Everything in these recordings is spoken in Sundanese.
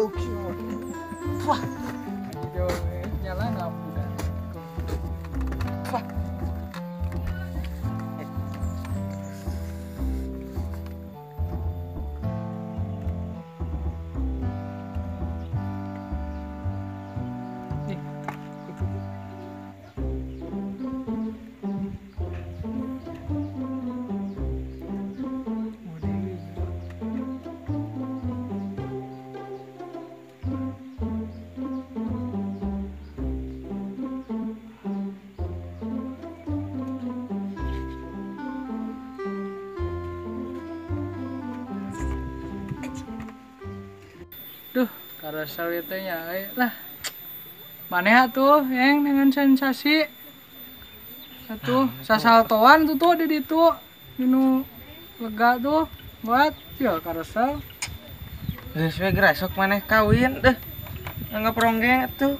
Goblok. Wah. Nyala lampu dah. Wah. Nih. Duh, karasa teh nya euy lah. Maneh atuh yang dengan sensasi. Atuh sasaltoan tuh tuh di ditu minu lega tuh buat ya karasa. Geus we geura sok maneh kawin deh. Anggap ronggeng atuh.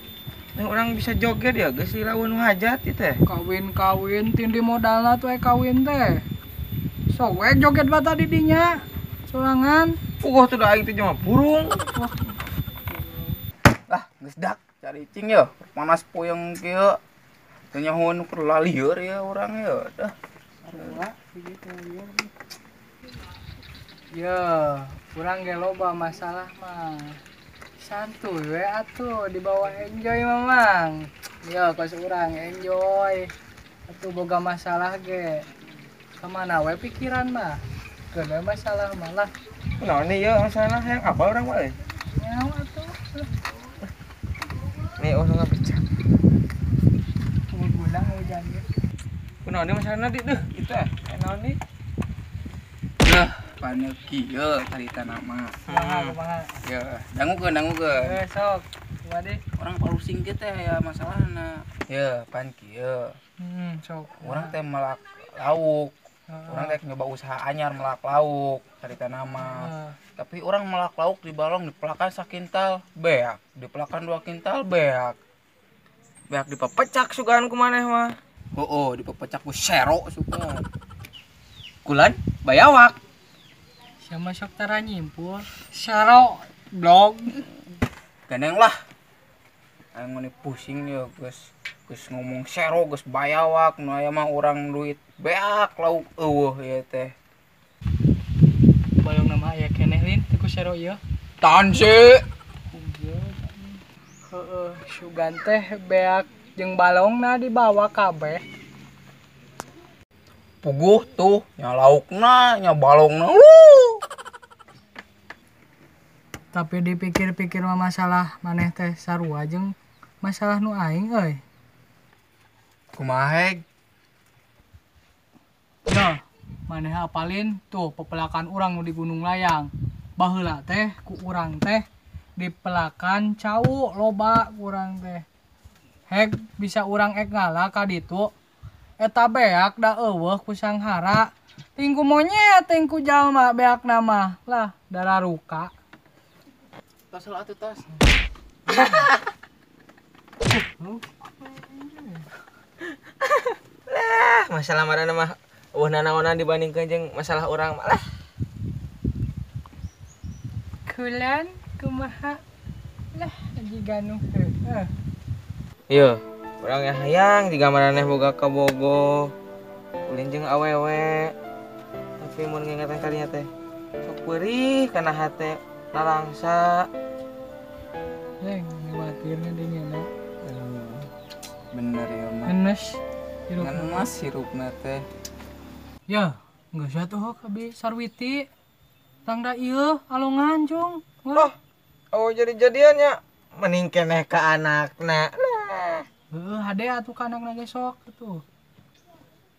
Yang orang bisa joget ya geus lawan hajat ieu teh. Kawin-kawin tindi modalna tuh kawin teh. Sok we joget bata di dinya sorangan. Puguh tuh da aing teh mah burung. Lah, geus dak cari cing ya. Panas puyeng kieu. Teu nyahoan keur lalieur ya urang ya. Dah. Sarua begitu lieur. Ya, urang ge loba masalah mah. Santuy we atuh dibawa enjoy mamang. Ya, kos urang enjoy. Atuh boga masalah ge. Kamana we pikiran mah. Keun we masalah malah. Kunaon nih ya masalah yang apa orang mah euy? Nyawa atuh. Nih orang ngabica. Gulang hujan ge. Kunaon nih masalahna di deuh kitu eh. Naon nih? Yeuh, paneuk kieu carita nama. Kumaha kumaha. Ya, dangukeun dangukeun. Eh sok. Kumaha deh? Orang palusing kieu teh aya masalahna. Ya, pan kieu. Sok. Urang teh melak lauk. Urang teh nyoba usaha anyar melak lauk carita nama. Tapi orang melak lauk di balong dipelakan sakintal beak, dipelakan 2 kintal beak. Beak dipepecak sugan ku maneh mah. Oh, dipepecak ku sero sugan. Kulan bayawak. Siapa sok tara nyimpul? Sero blog. Gandeng lah. Aing meni pusing ya geus geus ngomong sero geus bayawak nu aya mah urang duit beak lauk eueuh ieu teh. Balong nama aya keneh lin teu ku sero ieu. Tanse. Heeh, sugan teh beak jeung balongna dibawa kabeh. Puguh tuh nya laukna nya balongna. Tapi dipikir-pikir mah masalah maneh teh sarua jeung masalah nu aing euy. Kumaha heg? Nah, maneh apalin tuh pepelakan urang nu di Gunung Layang. Baheula teh ku urang teh dipelakan cau loba urang teh. Heg bisa urang ek ngala ka ditu. Eta beak da eueuh ku sanghara. Tingku monyet tingku jalma beakna mah. Lah dararuka. Tos lah atuh tos. Lah, masalah marana mah eueuh nanaonan dibandingkeun jeung masalah urang mah lah. Kulan kumaha lah jiga nu heueuh. Ieu, urang ya hayang jiga maraneh boga kabogoh. Ulin jeung awewe. Tapi mun ngingetan kadinya teh sok peurih kana hate narangsa. Neng, khawatirnya dingin ya. Bener ya mah. Ngenes hirupna. Ngenes hirupna teh. Ya, geus atuh hok abi sarwiti. Tangda ieu alongan cung. Wah, oh jadi-jadiannya mending keneh ka anakna. Lah. Heueuh, hade atuh ka anakna ge sok atuh.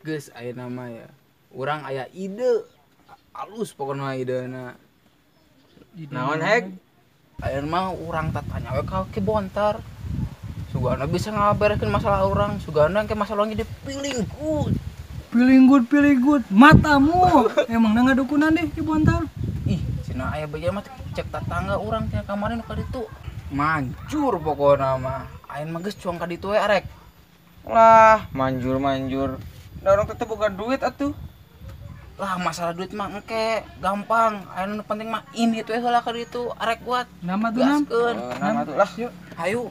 Geus ayeuna mah ya. Urang aya ide. Alus pokona idena. Naon heg? Ayeuna mah urang tatanya we ka Ki Bontar. Sugana bisa ngabereskeun masalah urang, sugana engke masalah urang jadi feeling good. Feeling good, feeling good. Matamu. Emang ngadukunan deh Ki Bontar. Ih, cenah aya bae mah cek tetangga urang teh kamarin ka ditu. Mancur pokona mah. Ayeuna mah geus cuang ka ditu we arek. Lah, manjur-manjur. Da urang teh boga duit atuh. Lah masalah duit mah engke gampang. Anu penting mah ini teh heula ka ditu arek kuat. Nama tuh nam. Nama tuh lah. Yuk. Hayu.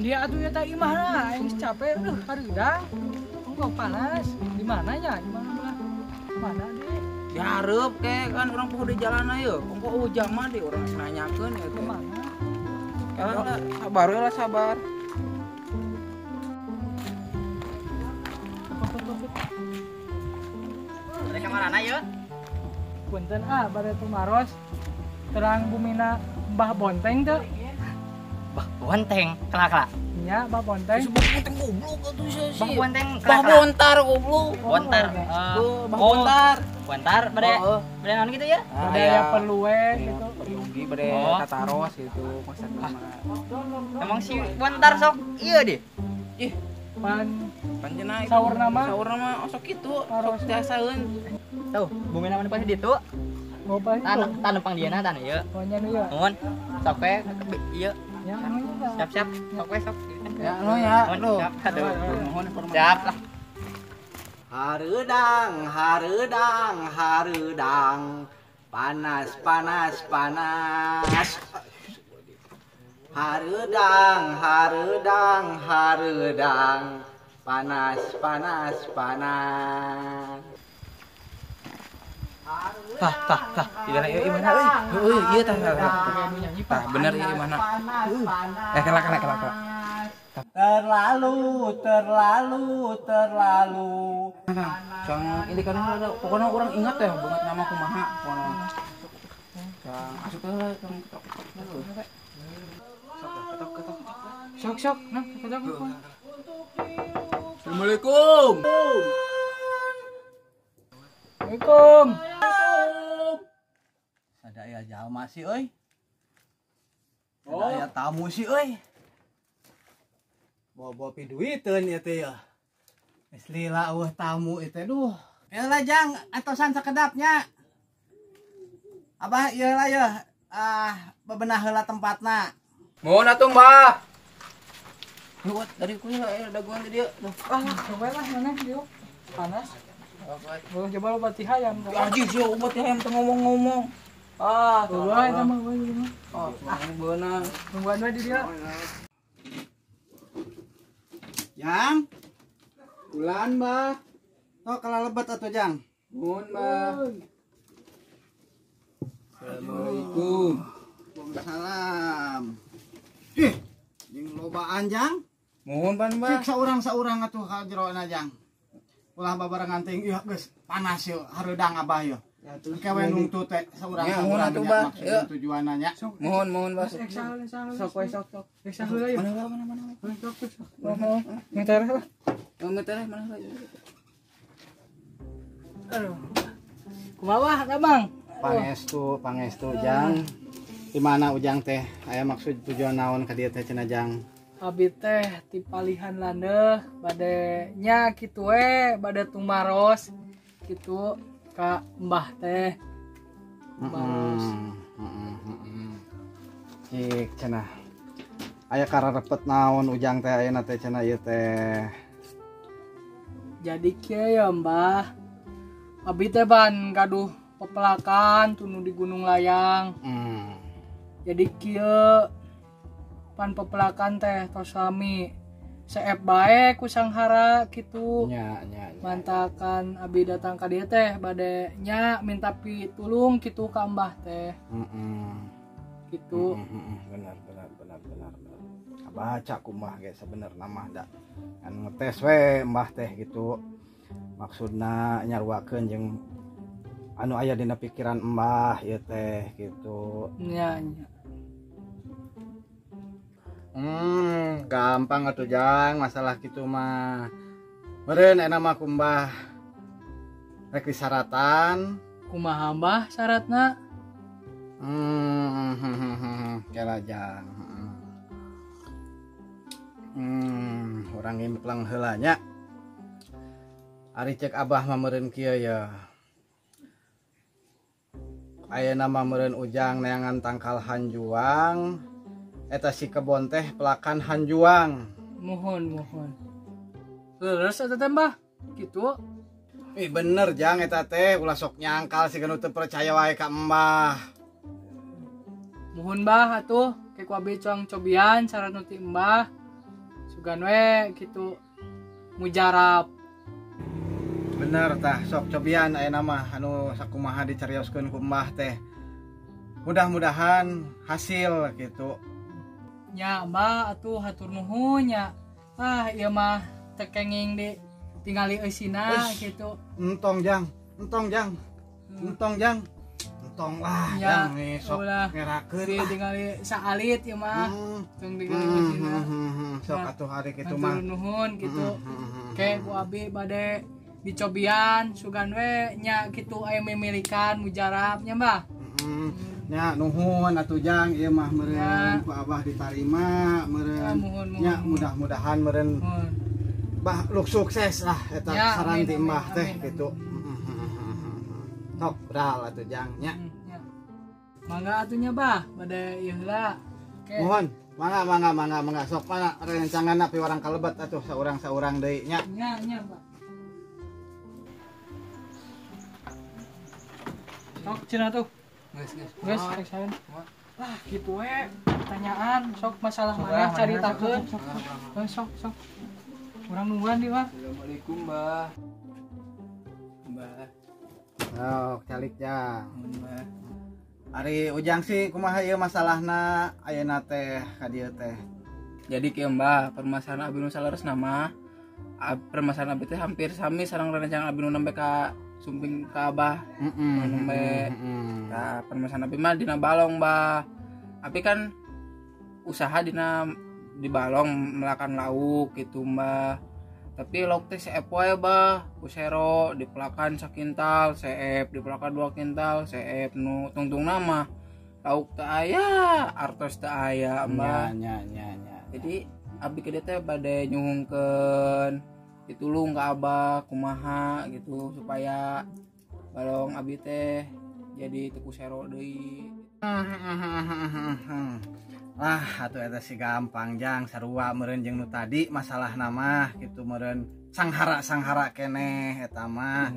Dia atuh eta imahna aing capek eueuh hareudang. Engkau panas. Di mana nya? Di mana lah? Mana deh? Dihareup ke kan urang poho di jalan ayo. Ongko eueuh jama deh urang nanyakeun ya teh. Mana? Lah sabar we lah sabar. Dari kamarana yeuh? Punten ah bade tumaros. Terang bumina Mbah Bonteng teu? Bah Bonteng, kelak-kelak. Nya, Bah Bonteng. Bah Bonteng goblok atuh sia sih. Bah Bonteng, Bah Bontar goblok. Bontar. Bah Bontar. Bontar bade bade naon gitu ya? Bade aya perlu we gitu. Peryogi bade tataros gitu maksudna. Emang si Bontar sok ieu deh. Ih, pan panjenengan saurna mah. Saurna mah osok kitu, sok tiasaeun. Tuh, bumina mana pasti ditu. Tanah tanah pang diana tanah ieu. Oh nya nu ieu. Nuhun. Sok we ieu. Ya, siap-siap, sok we sok. Ya, nu ya. Siap, aduh. Nuhun informasi. Siap lah. Hareudang, hareudang, hareudang. Panas, panas, panas. Hareudang, hareudang, hareudang. Panas, panas, panas. Tah, tah, tah. Di dalam ieu imahna euy. Heueuh, ieu tah tah. Tah, bener ieu imahna. Eh, kelak kelak kelak. Terlalu, terlalu, terlalu. Nah, soalnya ini kan ada pokoknya orang ingat ya banget nama kumaha pokoknya. Kang asup heula kang ketok ketok. Sok ketok ketok ketok. Sok sok, nah ketok ketok. Assalamualaikum. Assalamualaikum. Ada aya jalma sih euy. Ada aya tamu sih euy. Bawa-bawa piduiteun ieu teh ya. Geus lila eueuh tamu ieu teh duh. Ieu lah jang atosan sakedapnya. Abah ieu lah yeuh ah bebenah heula tempatna. Mohon atuh Mbah. Lu dari kuy lah daguan di dieu. Ah, coba lah maneh dieu. Panas. Boleh coba obat hayam. Anjing sih obat hayam teu ngomong-ngomong. Ah, coba eta mah we mah. Oh, beunang. Tungguan we di dieu. Jang. Ulan, Mbah. Oh, kalalebet atuh, Jang. Nuhun, Mbah. Assalamualaikum. Waalaikumsalam. Ih, jeung lobaan, Jang. Mohon pan, Mbah. Cik saurang-saurang atuh ka jerona, Jang. Ulah babarengan teuing ieu geus panas yeuh, hareudang abah yeuh. Engke we nungtu teh saurang-saurang maksud tujuanna nya. Mohon, mohon, Mbah. Sok we sok sok. Eksa heula yeuh. Mana mana mana. Sok sok. Ngetereh lah. Ngetereh mana lah. Aduh. Kumaha Bang? Pangestu, pangestu Jang. Di mana Ujang teh? Aya maksud tujuan naon ka dieu teh cenah Jang? Abi teh ti palihan landeuh bade nya kitu we, bade tumaros kitu ka Mbah teh. Tumaros. Cik cenah. Aya kararepet naon Ujang teh ayeuna teh cenah ieu teh. Jadi kieu ya Mbah. Abi teh ban gaduh pepelakan tunu di Gunung Layang. Jadi kieu pan pepelakan teh tos lami seep bae ku sanghara kitu. Nya nya. Mantakan abi datang ka dieu teh bade nya minta pitulung kitu ka Mbah teh. Kitu. Benar benar benar benar. Baca ku Mbah ge sabenerna mah da. Kan ngetes we Mbah teh gitu. Maksudna nyaruakeun jeung anu aya dina pikiran Mbah ieu teh gitu. Nya nya. Gampang atuh Jang masalah kitu mah. Meureun enak mah ku Mbah rek disaratan. Kumaha Mbah syaratna? Kela Jang. Urang ngimpleng heula nya. Ari cek Abah mah meureun kieu ya. Ayeuna mah meureun Ujang neangan tangkal hanjuang. Eta si kebon teh pelakan hanjuang. Mohon mohon. Leres eta teh Mbah. Kitu. Ih bener Jang eta teh ulah sok nyangkal si nu teu percaya wae ka Mbah. Mohon Mbah atuh ke ku abi cong cobian saran nu ti Mbah. Sugan we kitu mujarab. Bener tah sok cobian ayeuna mah anu sakumaha dicarioskeun ku Mbah teh. Mudah-mudahan hasil gitu. Nya Mbah atuh hatur nuhun nya. Ah ieu mah teu kenging di tingali eusina kitu. Entong Jang, entong Jang. Entong Jang. Entong lah ya, Jang nih sok ngerakeun lah. Tingali saalit ieu mah. Tong tingali eusina. Sok atuh hari kitu mah. Hatur nuhun kitu. Ke ku abi bade dicobian sugan we nya kitu aya mimilikan mujarab nya Mbah. Nya nuhun atuh Jang ieu mah meureun ku abah ditarima meureun. Nya mudah-mudahan meureun bah lu sukses lah eta ya, saran ti Mbah teh kitu. Sok bral atuh Jang nya. Mangga atuh nya Bah bade ieu heula. Mohon mangga mangga mangga mangga sok mana rencanganna piwarang kalebet atuh saurang-saurang deui nya. Nya nya Bah. Sok cenah tuh. Geus geus. Geus rek saeun. Lah kitu we pertanyaan sok masalah maneh caritakeun. Sok sok. Urang nungguan di, Pak. Assalamualaikum, Mbah. Mbah. Sok calik Jang. Mbah. Ari Ujang sih kumaha ieu masalahna ayeuna teh ka dieu teh. Jadi kieu Mbah, permasalahan abi nu saleresna mah permasalahan abi teh hampir sami sareng rencana abi nu nembe ka sumping ka Abah. Nembe. Tah permasalahan abi mah dina balong, Mbah. Abi kan usaha dina di balong melakan lauk gitu Mbah. Tapi lauk teh seep wae Bah, ku sero dipelakan sakintal, seep dipelakan 2 kintal, seep nu tungtungna mah lauk teu aya, artos teu aya Mbah. Nya nya nya. Jadi abi ke teh bade nyuhungkeun ditulung ka Abah kumaha gitu supaya balong abi teh jadi teu ku sero deui. Lah atuh eta sih gampang Jang sarua meureun jeung nu tadi masalahna mah kitu meureun sanghara-sanghara keneh eta mah.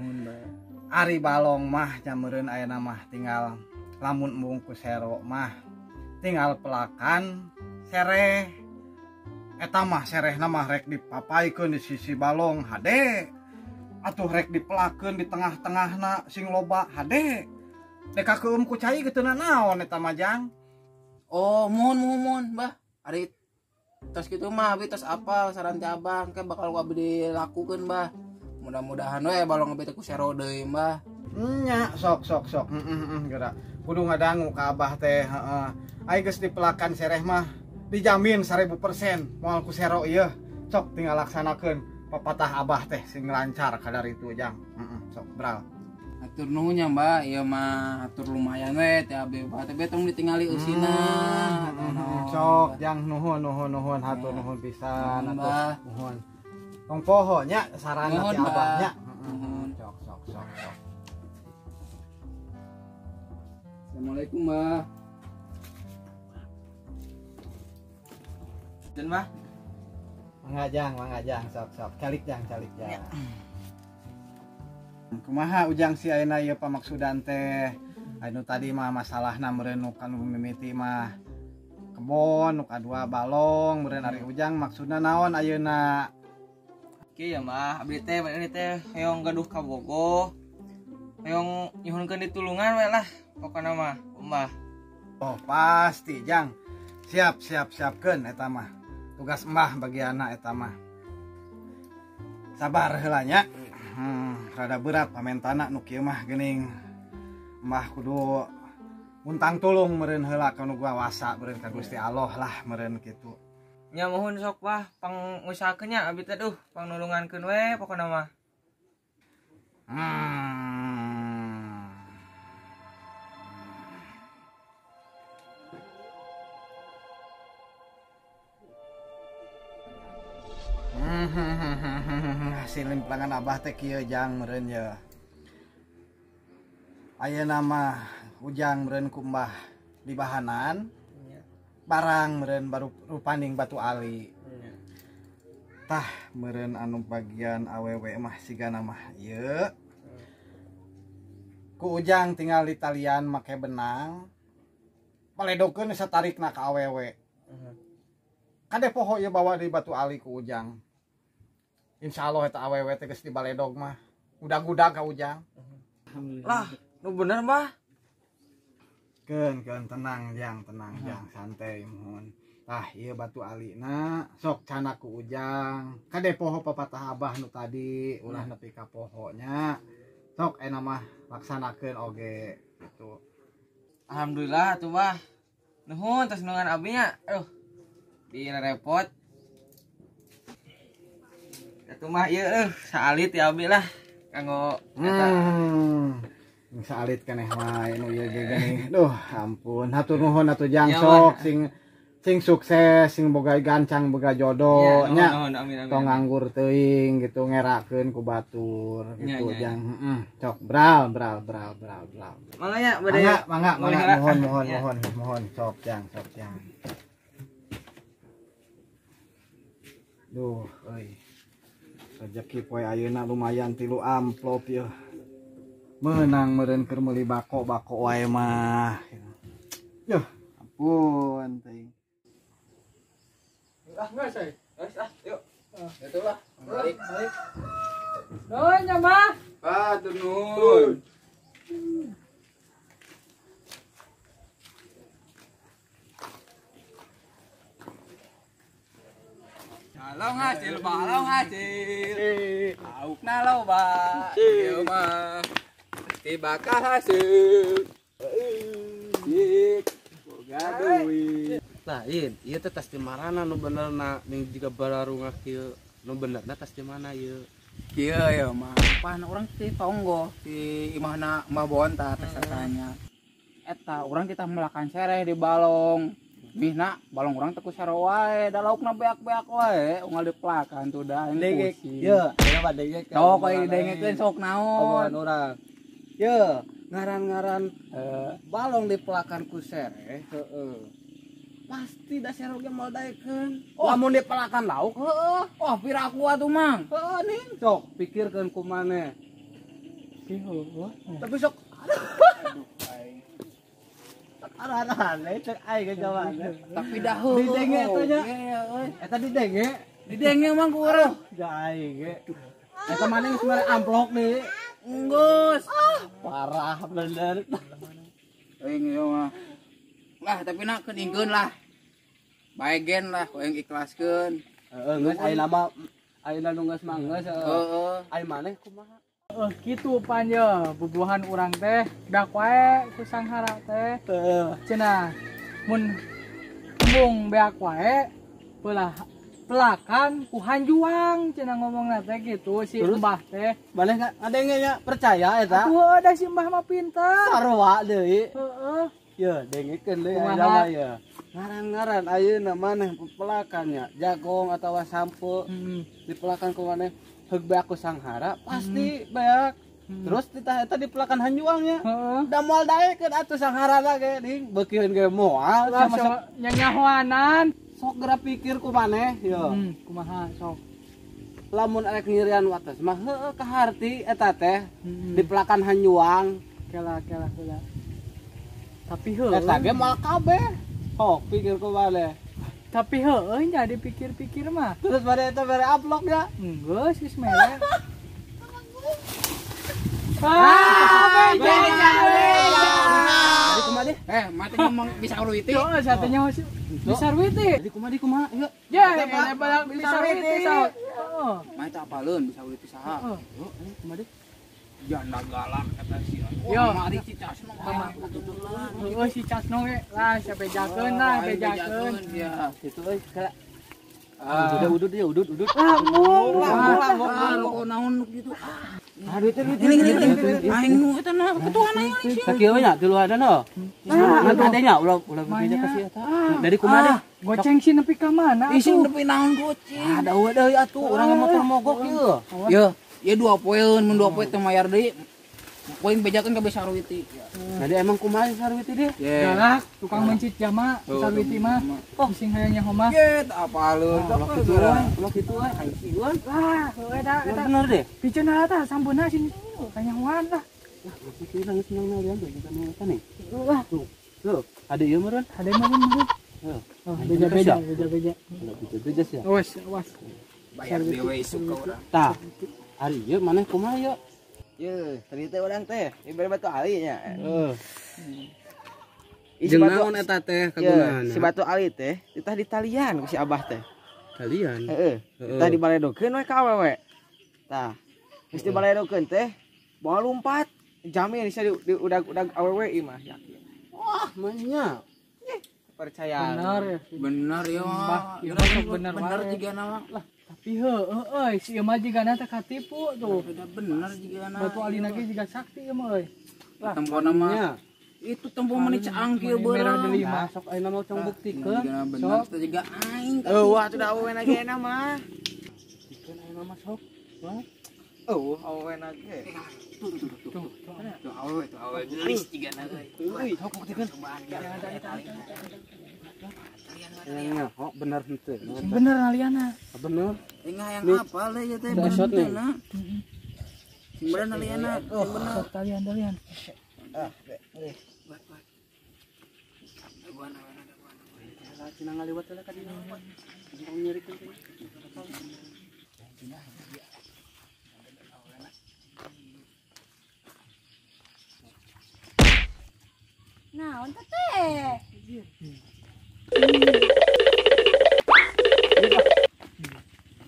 Ari balong mah nya meureun ayeuna mah tinggal lamun embung ku sero mah tinggal pelakan sereh. Eta mah serehna mah rek dipapaikeun di sisi balong hade. Atuh rek dipelakeun di tengah-tengahna sing loba hade. Deka keum ku cai kitu naon eta mah Jang. Oh, mohon mohon mohon, Mbah. Ari tos kitu mah abi tos apal saran ti Abah engke bakal ku abi dilakukeun, Mbah. Mudah-mudahan we balong abi teh ku sero deui, Mbah. Nya, sok sok sok. Heeh geura. Kudu ngadangu ka Abah teh, heeh. Ai geus dipelakan sereh mah dijamin 1000% moal ku sero ieu. Sok tinggal laksanakeun papatah Abah teh sing lancar kadar itu Jang. Heeh, sok bral. Atur nuhun nya Mbah, ieu mah atur lumayan we teh abi Mbah teh tong ditingali eusina. Sok Jang nuhun nuhun nuhun hatur nuhun pisan atuh nuhun. Tong poho nya saran ti Abah nya. Nuhun. Sok sok sok sok. Assalamualaikum Mbah. Dan Mbah. Mangga Jang, sok sok. Calik Jang, calik Jang. Kumaha Ujang si ayeuna ieu pamaksudan teh? Anu tadi mah masalahna meureun nu kanu mimiti mah kebon, nu kadua balong, meureun ari Ujang maksudna naon ayeuna? Kieu ya mah, abdi teh bade teh hoyong gaduh kabogoh. Hoyong nyuhunkeun ditulungan we lah pokona mah, Mbah. Oh, pasti Jang. Siap siap siapkeun eta mah. Tugas Mbah bagianna eta mah. Sabar heula nya. Rada berat pamentana nu kieu mah geuning. Mbah kudu muntang tulung meureun heula ka nu guawasa meureun ka Gusti Allah lah meureun kitu. Nya mohon sok Bah pangusahakeun nya abi teh duh pangnulungankeun we pokona mah. Hasil limplangan Abah teh kieu Jang meureun ye. Ayeuna mah Ujang meureun ku Mbah di bahanan. Barang meureun baru rupaning batu ali. Tah meureun anu bagian awewe mah sigana mah ieu. Ku Ujang tinggal di talian make benang. Paledokeun satarikna ka awewe. Kade poho ieu bawa di batu ali ku Ujang. Insyaallah eta awewe teh geus dibaledog mah. Udag-udag ka Ujang. Lah, nu bener mah. Keun tenang jang, santai mohon. Tah ieu batu alina sok cana ku Ujang. Kade poho papatah abah nu tadi ulah nepi ka poho nya. Sok enak mah laksanakeun oge gitu. Alhamdulillah atuh mah. Nuhun tos nungan abi nya. Aduh. Direpot. Atuh mah ieu saalit ya abi lah kanggo eta. Saalit keneh wae nu ieu ge geuning. Duh, ampun. Hatur nuhun atuh Jang sok sing sukses, sing boga gancang boga jodoh nya. Tong nganggur teuing gitu ngerakeun ku batur gitu Jang. Heeh. Sok bral. Mangga nya bade. Mangga mohon sok Jang, sok Jang. Duh, euy. Rezeki poe ayeuna lumayan 3 amplop yeuh. Menang meureun keur meuli bako wae mah. Yuh, ampun teuing. Ah, geus euy. Geus ah, yuk. Itulah, balik. Nuhun nya, Mbah. Ah, nuhun. Balong hasil. Laukna loba. Ieu mah pasti bakal hasil. Boga duit. Lain, ieu teh tas di marana nu benerna ning jiga bararungah kieu. Nu benerna tas di mana ieu? Kieu ya mah. Pan urang ti tonggo di imahna Mbah Bonta teh satanya. Eta urang kita melakan sereh di balong. Mihna balong urang teh ku saro wae, da laukna beak-beak wae, unggal dipelakan tuh da aing pusing. Ye, kenapa dengek? Sok euy dengekeun sok naon. Omongan urang. Ye, ngaran-ngaran balong dipelakan ku sereh, heeh. Pasti da sereh ge moal daekeun. Lamun dipelakan lauk, heeh. Wah, piraku atuh Mang. Heeh ning, sok pikirkeun ku maneh. Heueuh. Tapi sok aneh cek aing ge jawabanna. Tapi dah heueuh. Didenge eta nya. Eta didenge. Didenge mang ku urang. Da aing ge. Eta maneh geus mere amplop deui. Enggeus. Parah bener. Aing ieu mah. Lah tapi nak keuningkeun lah. Bae gen lah ku aing ikhlaskeun. Heeh geus ayeuna mah ayeuna nu geus mah geus. Heeh. Aing maneh kumaha? Kitu pan ye bubuhan urang teh dak wae ku sanghara teh. Cenah mun embung beak wae pelakan ku hanjuang cenah ngomongna teh gitu si Mbah teh. Maneh ngadenge nya percaya eta? Atuh da si Mbah mah pinter. Sarua deui. Heeh. Ye dengekeun deui ayeuna mah ye. Ngaran-ngaran ayeuna maneh pepelakannya jagong atawa sampe dipelakan ku maneh heug beak ku sanghara pasti beak. Terus ditah eta dipelakan hanjuangnya. Da moal daekeun atuh sangharana ge ding beukireun ge moal sama nyanyahoanan. Sok geura pikir ku maneh ye. Kumaha sok. Lamun arek ngirian wates mah heueuh kaharti eta teh dipelakan hanjuang. Kela. Tapi heueuh eta ge moal kabeh. Sok pikir ku maneh. Tapi heueuh nya dipikir-pikir mah. Terus pada eta bere amplop nya? Enggeus geus mere. Jadi kumaha deh? Mati ngomong bisa ruwiti. Heeh, satenya bisa ruwiti. Jadi kumaha di kumaha? Ieu. Ye, bisa ruwiti saut. Heeh. Mah teh apaleun bisa ruwiti saha? Heeh, kumaha deh? Janda galak kata si. Yo, mari si Casno. Heeh, si Casno ge lah sabejakeun lah, bejakeun. Ya, kitu euy, kala. Udah dia udut. Ah, mung. Lah, naon gitu. Ah, duit. Aing nu eta na ketuan aing sih. Sakieu nya tiluadan heuh. Ngan adenya ulah bebeja ka si eta. Dari kumaha deh? Goceng sih nepi ka mana? Ising nepi naon goceng? Ah, da eueuh deui atuh urang motor mogok ieu. Ye, ye 2 poeun, mun 2 poe teu mayar deui. Poin bejakeun ka Sarwiti. Jadi emang kumaha Sarwiti dia? Galak, tukang mencit jama Sarwiti mah. Oh, sing hayang nyaho mah. Ye, apa alun? Ulah kitu we, aing sieun. Lah, eta eta bener deh. Piceun tah sampeuna sini kanyahoan lah. Wah, masih nangis nang nalian tuh kita nu eta nih. Wah, tuh. Tuh, ada ieu meureun? Ada meureun. Heeh. Beja-beja, beja-beja. Beja-beja sia. Awas, awas. Bayar dewe isuk ka urang. Tah. Ari ieu maneh kumaha ieu? Ye, tadi teh urang teh dibere batu ali nya. Heeh. Jeung naon eta teh kagunaanna? Si batu ali teh ditah di talian ku si Abah teh. Talian? Heeh. Ditah dibaledokeun we ka awewe. Tah. Geus dibaledokeun teh moal lumpat. Jamin bisa di udag-udag awewe ieu mah yakin. Wah, mah. Percaya. Bener ya. Bener ya. Bener bener jigana mah. Lah, tapi heueuh euy si ieu mah jigana teh katipu tuh. Beda bener jigana. Batu alina ge jiga sakti ieu mah euy. Lah, tempona mah. Itu tempo meni caangkil beurang. Nah, sok ayeuna mah cong buktikeun. Bener teh jiga aing. Eueuh atuh da awewe ge na mah. Buktikeun ayeuna mah sok. Wah. Eueuh awewe ge. Tuh tuh tuh. Tuh awewe tuh awewe geulis jigana euy. Euy, sok buktikeun. Nya, oh bener henteu. Bener aliana. Bener. Engah yang apa lah ya teh bener na. Sing bener aliana, sing bener. Talian talian. Ah, eh. Lah cenah ngaliwat lah ka dieu. Tong nyerikeun teh. Naon teh?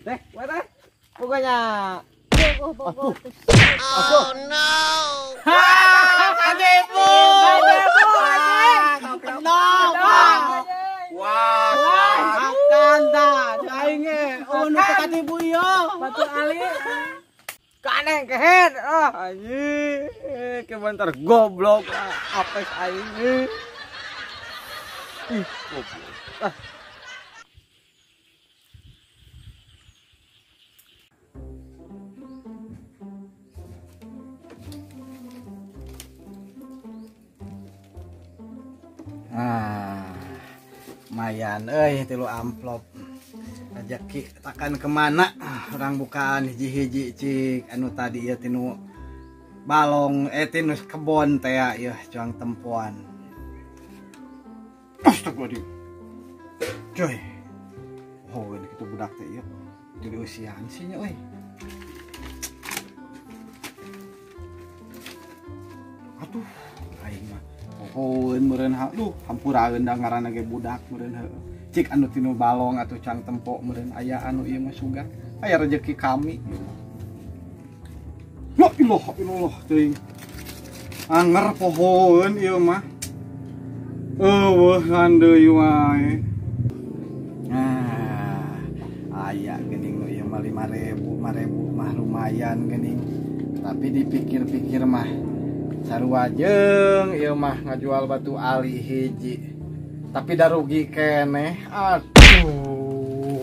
Teh, wae teh. Pokoknya. Oh, oh no. Ha, katipu. Wah, akan tah aing ge. Oh, nu katipu ieu. Batu ali. Kaneng kehed. Ah, anjing. Ke bentar goblok. Apes aing. Ih, goblok. Ah. Ah, lumayan euy 3 amplop. Rezeki takkan kemana orang bukaan hiji-hiji cik anu tadi ieu tinu balong tinu kebon teh ieu cuang tempoan. Astagfirullahaladzim. Coy. Oh, ini kitu budak teh ieu. Di usiaan sih nya euy. Aduh, aing mah pohoeun meureun aduh hampuraeun da ngaranna ge budak meureun heueuh. Cik anu tinu balong atuh cang tempo meureun aya anu ieu mah sugan. Aya rezeki kami. La ilaha illallah teuing. Anger pohoeun ieu mah. Eueuh deui wae. Nah, aya geuning nu ieu mah 5.000, 5.000 mah lumayan geuning. Tapi dipikir-pikir mah sarua jeung ieu mah ngajual batu ali hiji. Tapi da rugi keneh. Aduh.